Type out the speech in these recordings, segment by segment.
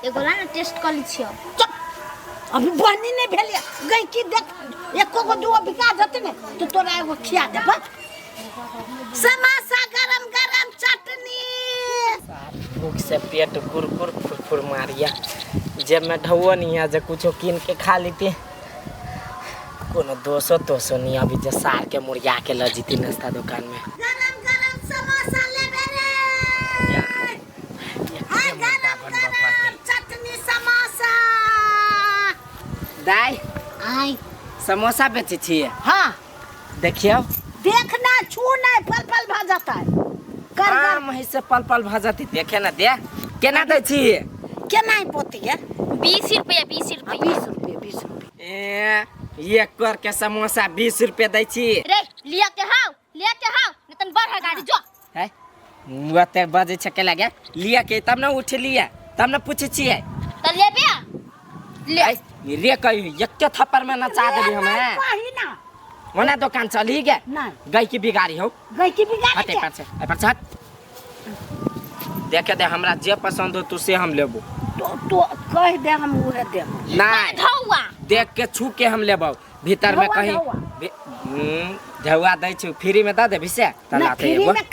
एगो ला ना टेस्ट कर ली छियो। चुप, अभी बहनी नहीं भेल गई की देख, एको गो दूगो बिका जते ने तो तोरा एगो खिया देब। समोसा गरम गरम चटनी। भूख से पेट कुरकुर फुरफुर मारिया, जेब में ढौओ नहीं है जे कुछो कीन के खा लेती। कोनो दोसो तोसो नहीं अभी जे सार के मुर्गा के ल जीती नाश्ता दुकान में। गरम गरम समोसा लेबे रे। हाँ, गरम गरम चटनी समोसा। दाई आई समोसा बेचे छियै? हाँ। देखियौ। देखना छू नहीं, पल पल भा जाता है। कर कर आम है से पल पल भा जाती। देखे ना दे केना दै छी? केना ही पोती है? 20 रुपया, 20 रुपया। 20 रुपये, 20 रुपये। ए एक कर के समोसा 20 रुपये दै छी। रे लिया के हाव, लिया के हाव, नहीं तन बढ़ गाड़ी जो। है ओते बजै छै के लागे लिया के तब ना उठ लिया तब ना पूछै छियै। त लेबे ले। ऐ, रे कही एके थप्पड़ में नचा देबी हमे। कही ना। ओना दुकान चली गे। नहीं। गई की बिगाड़ी हो। गई की बिगाड़ी हटे के? पर से, ए पर से हट। देखे दे हमरा जे पसंद हो तू से हम लेबो। तो कह दे हम उहे देबो। नहीं। धौआ। देख के छू के हम लेबो। भीतर में धौआ, कहीं धौआ। धौआ दै छु फ्री में द देबी से? त ना, लाते फ्री एगो। में ए,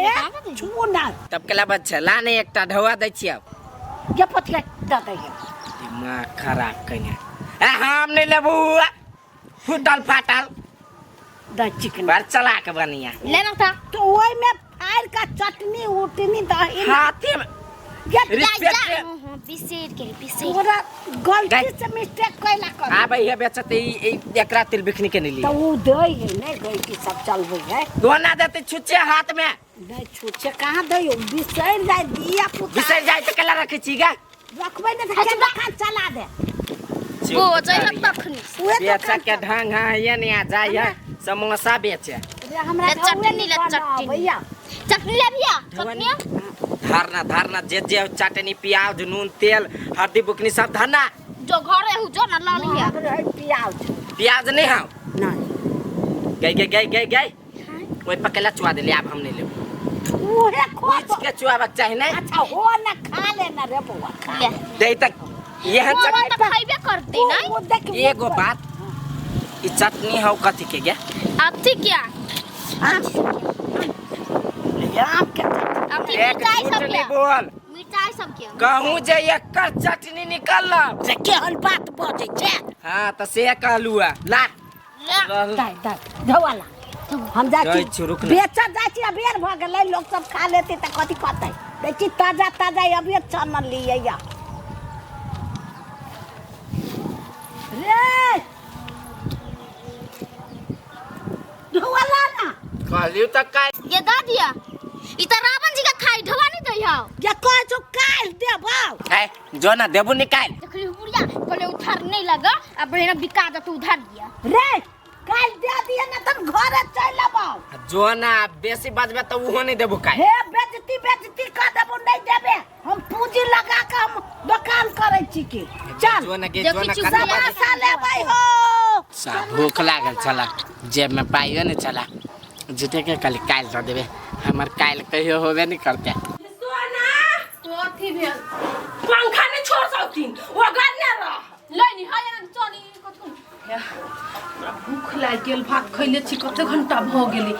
ए, छू ना। तब केला बच्चा ला नहीं एकटा ढौआ दै छियै। ये पतिया द दै। दिमाग खराब कइने। ए हम नहीं लेबू। फुटल फाटल। द चिकन। बार चला के बनिया। लेना था। तो ओई में फाड़ का चटनी उटनी दही ना। हाथे में। ये रिस्पेक्ट जा, दे। हाँ, हाँ, बिसेर के, बिसेर। तोरा गलती गई। से मिस्टेक कैला कर। आ भाई, हे बेचते ई एकरा तिल बिखनी के नहीं तो लिए। उ दै है नहीं गई की सब चलबै है। दोना देते छुच्चे हाथ में। नहीं छुच्चे कहाँ दै हो? बिसर जाय दिया पुता। बिसर जाय तो केला रखे छी गा? रखबै ने तो केना खान चला दे। वो जाय है तखनी। उहे बेचे दोकान के ढंग है ये नहीं आ जाय है समोसा बेचे। रे हमरा ले ढौए चटनी, नहीं ले बना चटनी। भैया। चटनी ले भैया, ढौआ चटनी। नहीं। धारना धारना जे जे चटनी प्याज नून तेल हल्दी बुकनी सब धरना। जो घर है जो ना ला लिया। महग रहे प्याज। प्याज नहीं हाउ। नहीं। गई गई गई गई गई। ओई पकेला चुआ देली आब हम नहीं लेब। उहे खो पूछ के चुआबक चाही नहीं। अच्छा हो ना खा लेना रे बउआ, खा ले। दे तक यह वो चटनी तो खाइबे करती नहीं। वो देख, वो एगो बात ई चटनी हौ कथी के गे? अथी क्या? आम के चटनी। अथी एक मिर्चाई झूठ सब नहीं के। बोल। मिर्चाई सब के। कहूँ जे एकर चटनी निकल। से केहन बात बजै छै? हाँ तो से कहलू है। ला। ला। दाइ, दाइ, धौआ ला। हम जाइ जाइ छी, छी, रुक ना। बेचऽ जाइ छी, अबेर भऽ गेलै, लोक सब खा लेतै तऽ कथी कहतै? दै छी ताजा ताजा अभिये छानल लियै या। रे धौआ ला ना। कहलियौ तऽ काल्हि। ये दऽ दिअ। ई तऽ रावण जी के खाई ढवा नहीं दै हौ। ये कहै छौ काल्हि देबौ। है, जो ना देबू निकालि। देखली बुढ़िया कहले उधार नहीं लगा, अब बहिना बिका जतौ उधार दिया। रे काल्हि दे दिए ना तब घरे चलि अबौ। जो ना बेसी बजबे तऽ उहो नहीं देबू काल्हि। हे बेजती बेजती कऽ देबौ, नहीं देबे। हम पूंजी लगा के हम दोकान करै छी की। चल। जो ना गे, जो देखै ना छी कने बुढ़िया। बजै। समोसा लेबै हो। सा भूख लागल छला, जेब में पाइयो नहीं छला। झूठे के कहली काल्हि दऽ देबे, हमर काल्हि कहियो होबे नहीं करते। सोना कथी भेल? पंखा नहीं छोड़ सकतीन, वो गन्ने रह। लैनी हाय ना चली कथु। हमरा भूख लागि गेल, भात खैले छी कते घंटा भऽ गेलै।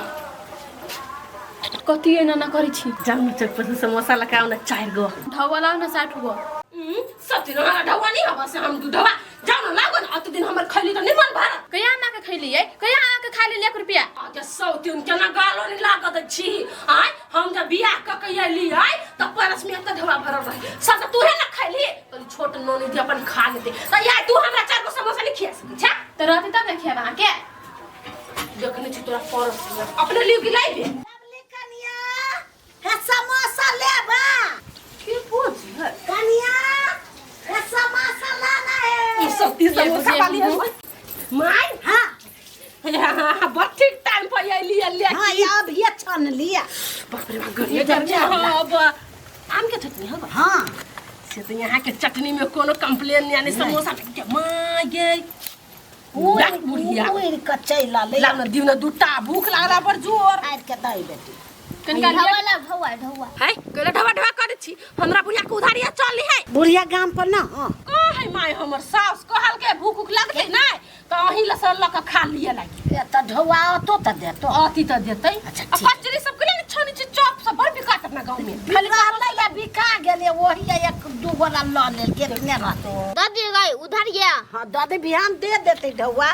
कथी एना ना करै छी? जाउ ने चौक पर से समोसा लगा ना 4 गो। ढौआ लाउ ना 60 गो। सत्य ना हमरा ढौआ नहीं हवा से हम दू ढौआ। जाउ ना लागो ना अत दिन हमर खैली त निमन भरत। कहिया हम आके खैलियै? कहिया अहाँ के खा लेलियै 1 रुपया? आगे 100 दिन केना गालो नहीं लागत छी। आय हम जब बियाह क के अयलियै त परस में एते ढौआ भरल रहे। सब त तूहे ना खैली। कहली छोट नोनी दी अपन खा लेते। त यार तू हमरा 4 गो समोसा नहीं खिया सकै छे? त रहतै तब ने खियाब अहाँके। देखने छी तोरा परस में। अपने लियो कि लाइबे? लवली कनिया, हे समोसा लेबा। के पूछ है? कनिया, हे समोसा लाना है। ई सब ती समोसा वाली है। My? हाँ। हाँ, हाँ, बड़ ठीक टाइम पर अयली है, ले। हाँ, ये अब ये छान लिया। बाप रे बाप, गर्मी गर्मी हाँ, अब आम के चटनी है। हाँ। से तो यहाँ के चटनी में कोनो कंप्लेन नहीं, यानी समोसा के माँ ये। बुढ़िया। उड़ि के चलि अलै। लाउ ना, दियौ ना दूटा, भूख लागला बड़ जोर। आबि के दही बेटी। कनिका ढौआ लाउ, ढौआ, ढौआ। है, कहले ढौआ ढौआ करै छी हमरा बुढ़िया के उधारिया चल है बुढ़िया गाम पर ना। हां कहे माय हमर सास कहल के भूख उख लगतै नै त अही ल से ल के खा लिए लागी। ए त ढौआ अतो त देतो। अथी त देतै। अच्छा, आ ठीक। कचरी सब के ने छानी छै चॉप सब बड़ बिकात अपना गांव में। खाली रहलै या बिका गेलै ओही एक दू गोला ल लेल केतने रहतै। दऽ दियौ गई उधारिया। हां दऽ दे बिहान दे देतै ढौआ।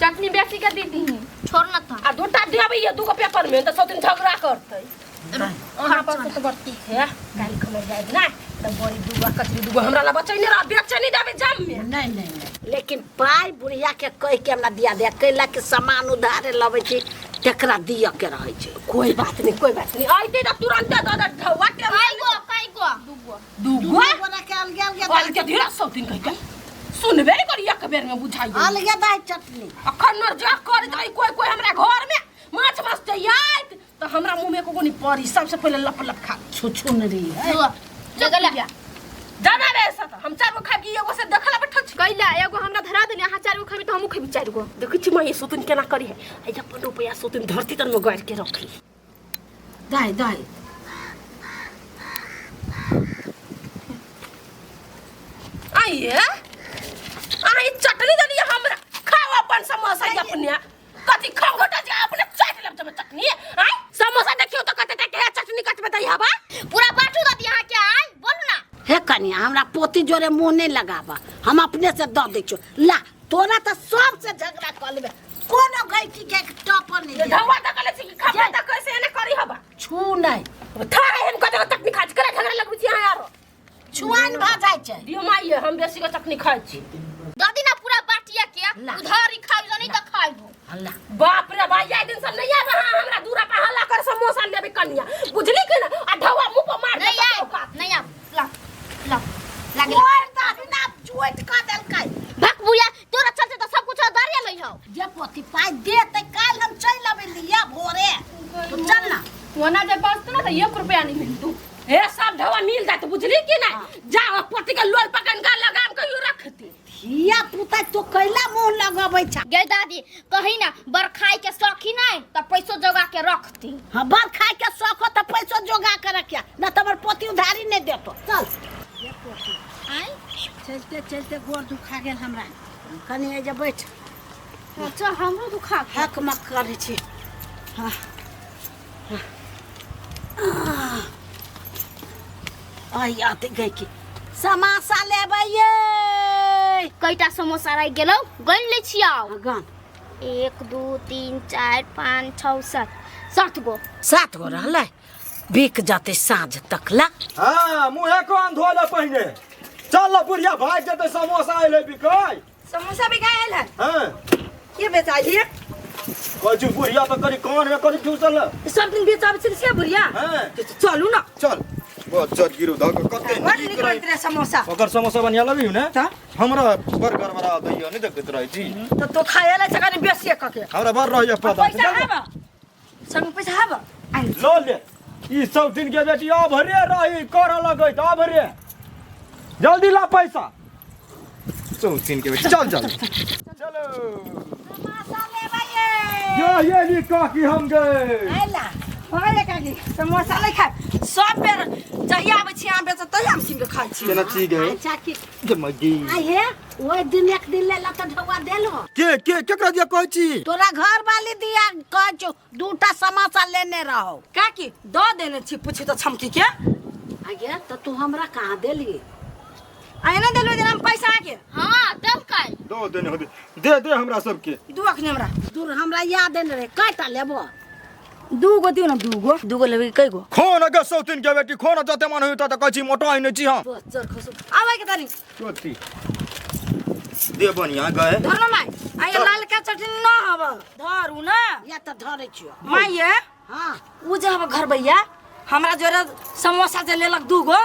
चटनी बेसी के दी दी। छोड़ न था। आ दूटा देबै ये दूगो पेपर में त सब दिन झगड़ा करतै। अहाँ पर तो बर्ती है काल्हि खबर जायब ना त बड़ी दूगो कचरी दूगो हमरा ला बचैने रह बेचे नहीं देबै जाम में। नहीं नहीं नहीं लेकिन पाइ बुढ़िया के कह के हमरा दिया दे कैला के सामान उधारे लबै छी तकरा दिय के रहै छै। कोई बात नहीं कोई बात नहीं आइते त तुरंत दऽ दे ढौआ के। कई गो कई गो दूगो दूगो गोरा के अलगे अलगे अलगे धीरा सब दिन कहि के सुनबे नहीं करी एक बेर में बुझाइयो। अलगे दाइ चटनी। अखन नर जा कर दई कोई कोई हमरा घर में माछ माछ जाइत त हमरा मुंह में को नहीं पड़ी सबसे पहले लप लप खा छुछुन रही है। लगल जाना रे सत हम चार गो खाबी एगो से देखला बैठल छी। कैला एगो हमरा धरा देली अहाँ चार गो खेबी त हमहूँ खेबी चार गो। देखै छी माँ ये सोतुन केना करी है आ अपन रुपया सोतुन धरती तर में गाड़ के रखी। दाइ दाइ आइए आई चटनी देली हमरा खाओ अपन समोसा अपने कथी खंगोटा जे अपने चाट लेब जब चटनी आई समोसा देखियो त कते के चटनी कटबे दई हवा पूरा बाटू दऽ दिअ अहाँ के आइ बोलू ना। हे कनिया हमरा पोती जोरे मुंह नहीं लगाबा हम अपने से दऽ दै छियौ। ला तोरा त सबसे झगड़ा कऽ लेबे कोनो गैकी के टपर नहीं दे। ढौआ त कले छी खबे त कैसे एने करी हवा छू नहीं था हम कते चटनी खा छी करे झगड़ा लगबै छी अहाँ आरो छुआन भऽ जाइ छै। दियो माई हम बेसी के चटनी खाइ छी। दऽ दी ना पूरा बाटिया के ला। उधारी खाइ नहीं त खाइबो। अल्लाह बाप रे भाई आई दिन सब नहीं आबे हां हमरा दूरा पर हल्ला कर समोसा लेबे कनिया बुझली कि ना आ ढौआ मुंह पर मार नहीं देतौ आइ ओका। नहीं आब ला ला लागे ओए दादी ना जुइत कऽ देलकै। भक बुढ़िया तोरा चलते त सब कुछ उधारिया लै हौ। जे पोती पाइ देतै काल्हि हम चलि अबै लिया भोरे तू चल ना। ओना जे बचतौ ना त एक रुपया नहीं मिलतौ। हे सब ढौआ मिल जात बुझली कि ना जा पोती के लोल पकड़ के लगाम के रखती। धिया पुता तो कैला मुंह लगबै छ। गे दादी कही ना बरखाई के शौकी नहीं त पैसो जोगा के रखती। हां बरखाई के शौक हो त पैसो जोगा के रखिया ना त हमर पोती उधारी नहीं देतो। चल ये पोती आइ चलते चलते गोर दुखा गेल हमरा कनी एजे बैठ। अच्छा हमरो दुखा गेल। हक मक करै छी। हां आई आते गई की समोसा लेबै ये। कईटा समोसा रहि गेलौ गनि लै छी आउ। गन 1 2 3 4 5 6 7 7 गो। 7 गो रहलै बिक जाते साँझ तक ला। हां मुहे कोन धोले पहिने चल ल बुढ़िया भाग जेतै समोसा अइलै बिकै। समोसा बिकाय आयल है। हां के बेचाइए कहै बुढ़िया त करी कान में करी ठूसल सब दिन बेचाबै छै से बुढ़िया। हां चलू ना चल बहुत चल गिरू धक कते नीक रहैत रहे समोसा। ओकर समोसा बढ़िया लगी ने त हमरा बड़ गड़बड़ा दैया नहीं देखैत रहै छी त तो खाए लै छै कनी बेसी क के हमरा बड़ रहैया पता। पैसा हाब संग पैसा हाब ल ले ई सब दिन के बेटी अभरे रही कर लगैत अभरे जल्दी ला पैसा चौथिन के बेटी चल चल चलो समोसा लेबै ये। ये नी काकी हम गए आइला भऽ काकी समोसा नहीं खाए सब बेर जहिया आबै छी अहाँ बेचऽ तहिया हम कीन के खाइ छी। केना छी गए अच्छा की गे मगी आई हे ओइ दिन एक दिन लेला त ढौआ देलो। के के केकरा दिया कहै छी? तोरा घर वाली दिया कहै छौ दूटा समोसा लेने रहो। काकी दऽ देने छी पूछी त छमकी के। आगे त तू हमरा कहाँ देली? आइ ना देलु जेना पैसा के। हां देलकै दो देने होते दे दे हमरा सबके दू अखने हमरा दूर हमरा याद नहीं रहे कयटा लेबो? दूगो दियौ ना दूगो दूगो लेबै कई गो? खोन गे सौतिन के बेटी खोन जते मन होई त कहै छी मोटा आइ नै छी हम। बस जर खसु आबै के तनी चोती दे बनिया गए धर न माई आइ लाल का चटनी न हब धरू ना या त धरै छियो माई ये। हां उ जे हब घर भैया हमरा जोरे समोसा जे लेलक दूगो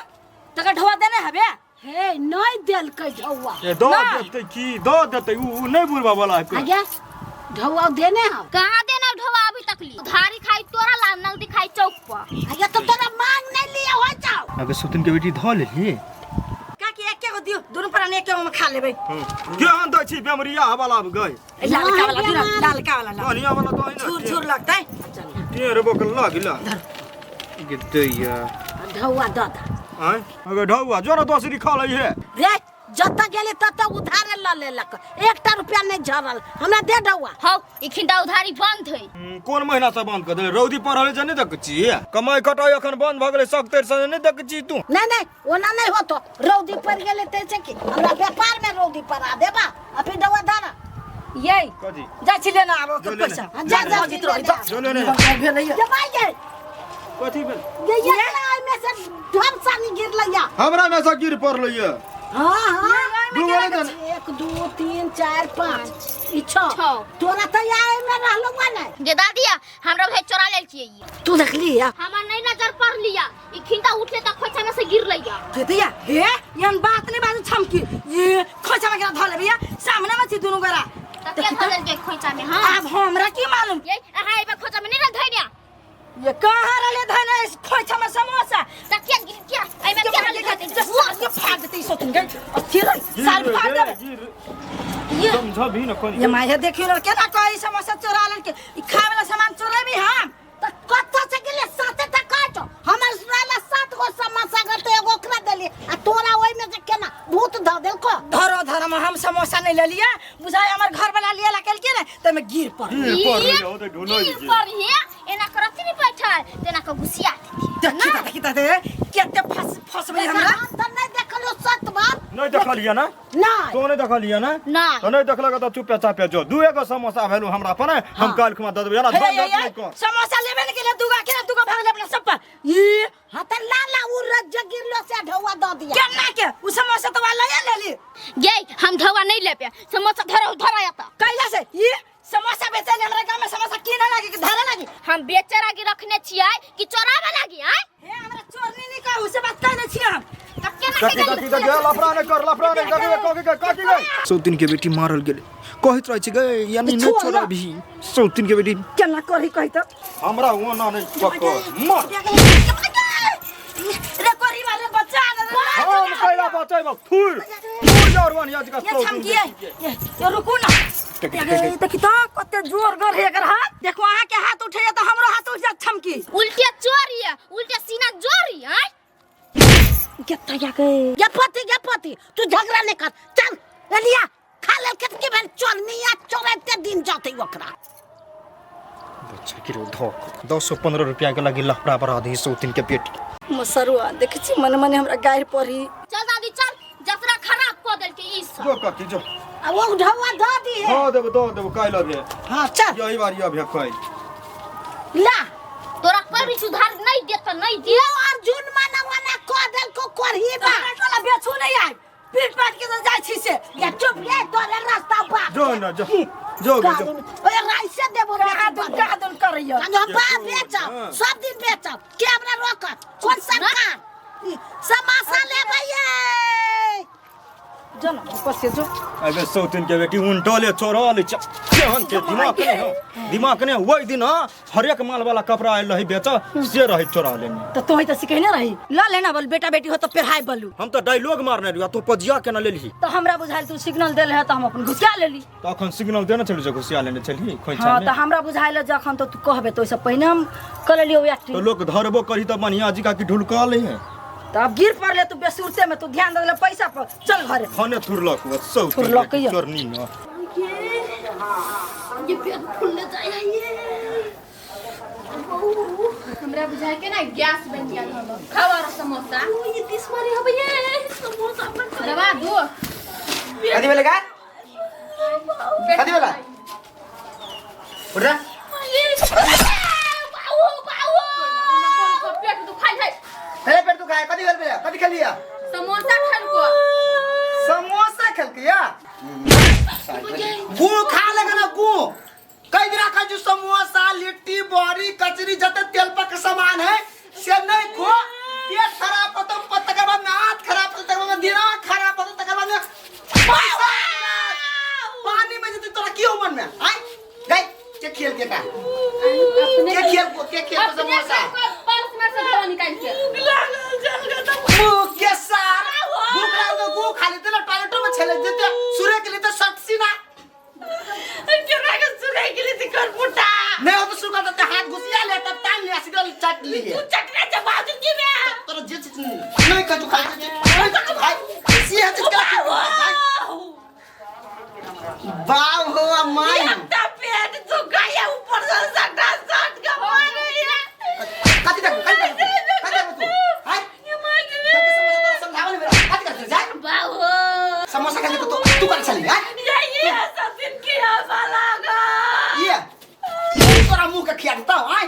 तकर ढोआ देने हबे। हे नहीं देलकै ढौआ। ए दो देतै की दो देतै उ नै बुढ़बा वाला के। आगे ढौआ देने हौ। कहाँ देने ढौआ अभी तक ली उधारी खाई तोरा ला नगदी खाई चौक पर। आगे तो तोरा मांग नहीं लिया हो जाओ। अबे सुतिन के बेटी धो लेली काकी एके गो दियो दोनों प्राणी एके में खा लेबै। केहन दै छी बेमरिया वाला गई लालका वाला दियो लालका वाला बढ़िया वाला तो है ना झूर झूर लगतै। टेर बक लगला गे दैया ढौआ द दा। आँय अगे ढौआ जो ना दोसरी खा लै है। रे जतऽ गेली ततऽ उधारे लऽ लेलक, एकटा रुपया नहि झरल। हमरा दे ढौआ। हौ ई खिंडा उधारी बंद है। कोन महीना से बंद कर देले? रौदी पड़ल जे नहि देखै छी, कमाई कटाई अखन बंद भऽ गेलै सख्तेर से, नहि देखै छी तू? नहीं नहीं ओना नहीं होतो, रौदी पड़ गेलै तै से की हमरा व्यापार में रौदी पड़ा देबा। अभी ढौआ दाना ये कथी? जाइ छी लेना आब ओकर जो लेने। पैसा। जा जा जीत रही जा। जो लेने। भेलै ये। जमाई गए कथी भेल? ये ये एहिमे से ढब सानी गिरलैया। हमरा में से गिर पड़लै ये। हाँ हाँ दू गोरे दे। 1 2 3 4 5 ई 6। छओ। तोरा तऽ एहिमे रहलौ नहि। गे दादिया हमरा भाई चोरा लेल छियै ई। तू देखली है? हमरा नहीं नजर पड़ लिया, ई खिंडा उठले त खोइछा में से गिरलैया। के दैया हे एहन बात नहीं बाजू छमकी, ये खोइछा में केना धऽ लेबै या? सामने में छी दुनू गोरा। त के धऽ देलकै खोइछा में? हां आब हमरा की मालूम। ये अहाँ एबे खोइछा में नहीं ना धैर्य। ये कहाँ रहले धन इस खोइछा में समोसा? त के गिर के एमे के रहले धैर्य? ये फाड़ देते सोचन गए अस्थिर साल फाड़ देबे। ये समझबही न कोनी। ये माय देखियो न केना कही समोसा चोरा लेलके, ई खाए वाला सामान चोरेबी हम? त कतऽ से गेलै? 7टा काटो हमर रहला 7 गो समोसा गते एगो ओकरा देली आ तोरा ओहिमे से केना भूत धऽ देलको? धरो धरो में हम समोसा नहीं लेलिए, बुझाय हमर घर वाला लिए ला केलके ने त में गिर पड़। गिर पड़लै, ओ तऽ ढुलै गिर गेल। पड़ हे एना करती नहीं बैठल तेना के घुसिया देती। देखी त देखी त दे केते फस फसबै हमरा। हम तऽ नहि देखलियो सत बात। नहीं देखलियै ना? नहीं। तो नहीं देखलियै ना? नहीं। तो नहीं देखलक त चुपे चापे जो दू एगो समोसा भेलु हमरा पर ने, हम काल्हि खुमा दऽ देबै ना। हे, धन हे, नहीं हे, कर। समोसा लेबे ने गेलै दुगा के दुगा भागले अपना सब पर। ई हां त ला ला उ रज्ज गिरलो से ढौआ दऽ दिया। केना के उ समोसा तो वाला ले लेली। ये हम ढौआ नहीं लेबे, समोसा धरो धरो एत। कैला से ई समोसा बेचे ले हमरा गांव में समोसा किने लागी कि धरे लागी? हम बेचे लागी रखने छियै कि चोरावे लागी? आय हे हमरा चोरनी नहीं कहू से बात कहने छियै हम। तब केना काकी के काकी के लफड़ा नहीं कर, लफड़ा नहीं कर, काकी के काकी गई। सौतिन के बेटी मारल गेलै, कहैत रहै छै गै यानी नहीं छोड़ ना। छोड़बही सौतिन के बेटी। केना करही कहि त हमरा ओना नहीं पकड़ मार। रे कोरी वाले बच्चा ने रे। हम कैला बचैबो थुर थुर जरवन याज का ये सौतिन छमकी ये ये रुकू ना। देखी त कते जोर गर है एकर हाथ। देखो अहाँ के हाथ उठैया त हमरो हाथ उठ जात छमकी। उल्टे चोरी है, उल्टे सीना जोरी है। केता या के ये पति ये पति तू झगड़ा नहीं कर, चल एलिया खा ले के भेल चोरनिया चोरते दिन जाते ओकरा। बच्चा के धोक 1015 रुपया के लगी लफड़ा बढ़ा दी सौतिन के पेट। मसरुआ देखै छी मन मने हमरा गारि पड़ी। चल दादी चल, जतरा खराब क देलके ई सब। जो काकी जो आ वो ढौआ दऽ दी है। दऽ देबो दऽ देबो काल्हि अबे। हां चल यही बारी अबे काल्हि। ला तोरा कोई भी सुधार नहीं देत नहीं दे। अर्जुन माना वाना क देलको करही बा। हमरा टोला बेचू नहीं आइ पीट पाट के तो जाइ छी से। ये चुप रे तोरे रास्ता बा। जो ना जो जो गे जो। ओए राइसे देबो कहाँ दुन कहाँ दुन करैया। हम बा बेचब सब दिन बेचब के हमरा रोकत कौन सरकार समोसा लेबै ये। जो ना ऊपर से जो। अबे सौतिन के बेटी उनटले चोरल केहन के दिमाग नहीं हो, दिमाग नहीं वही दिन हरेक माल वाला कपड़ा आयल रही बेच से रही चोरा लेने। तो तोही त सिखैने रही ल लेना बोल बेटा बेटी हो त पेढ़ाई बोलू। हम तो डायलॉग मारने रही तो पजिया केना लेलही। तो हमरा बुझाइल तू सिग्नल देले है त हम अपन घुसिया लेली। तो अखन सिग्नल देने चलू जे घुसिया लेने चलही खोइछा हां में। त हमरा बुझाइल जखन तो तू कहबे तो ओइसे पहिने हम कर लेलियो एक्टिंग। तो लोग धरबो करी त बढ़िया जी का की ढुलकल है। त अब गिर पड़ले तू बेसुरते में, तू ध्यान दे पैसा पर चल घरे। खने थुरलक सौ थुरलक ये। चोरनी न ये पेट फूलने जाय है ये। हमरा बुझाय के ना गैस बन गया हम खावा और समोसा। ये तीस मारे हबे ये समोसा अपन दबा दो। कथी भेलै गा? कथी भेलै? उठ जा। बाऊ बाऊ पेट दुखाइ है। हे पेट दुखाय कथी भेल बे? कथी खेलिया? समोसा खेलको। समोसा खेलकिया? गु खा लगे ना गु। कई दिन खा जो समोसा लिट्टी बड़ी कचरी जते तेल पर के सामान है से नहीं खो, पेट खराब होतो तकर बाद में हाथ खराब होतो तकर बाद में दिमाग खराब होतो तकर बाद में पैसा पानी में जते तोरा की हो मन में आय गई के खेल के का के खेल को के खेल को समोसा पर्स में से धरा निकाल के मुंह के सार भूख लागल गु खा लेते ना टॉयलेटो में छले जेते सुरे के लिए तो सटसी ना केना के सुरे के लिए कर पुटा नहीं हो तो सुखा तो हाथ घुसिया ले तब तान ले सीधा चट लिए तू चटना चबा दूंगी मैं तोरा जे चीज नहीं। से तू खाई तू खाई सी है तो क्या बाप हो माई एकटा पेट दुखाइया ऊपर से सटा सट के मारैया कति तक कति तक कति तक तू हाय तके समोसा तोरा समझावल मेरा कति कर जा बाबू समोसा खाने को तू तू कर चली हाय ये सब दिन की हवा लागा ये ये तोरा मुंह के खिया देता हाय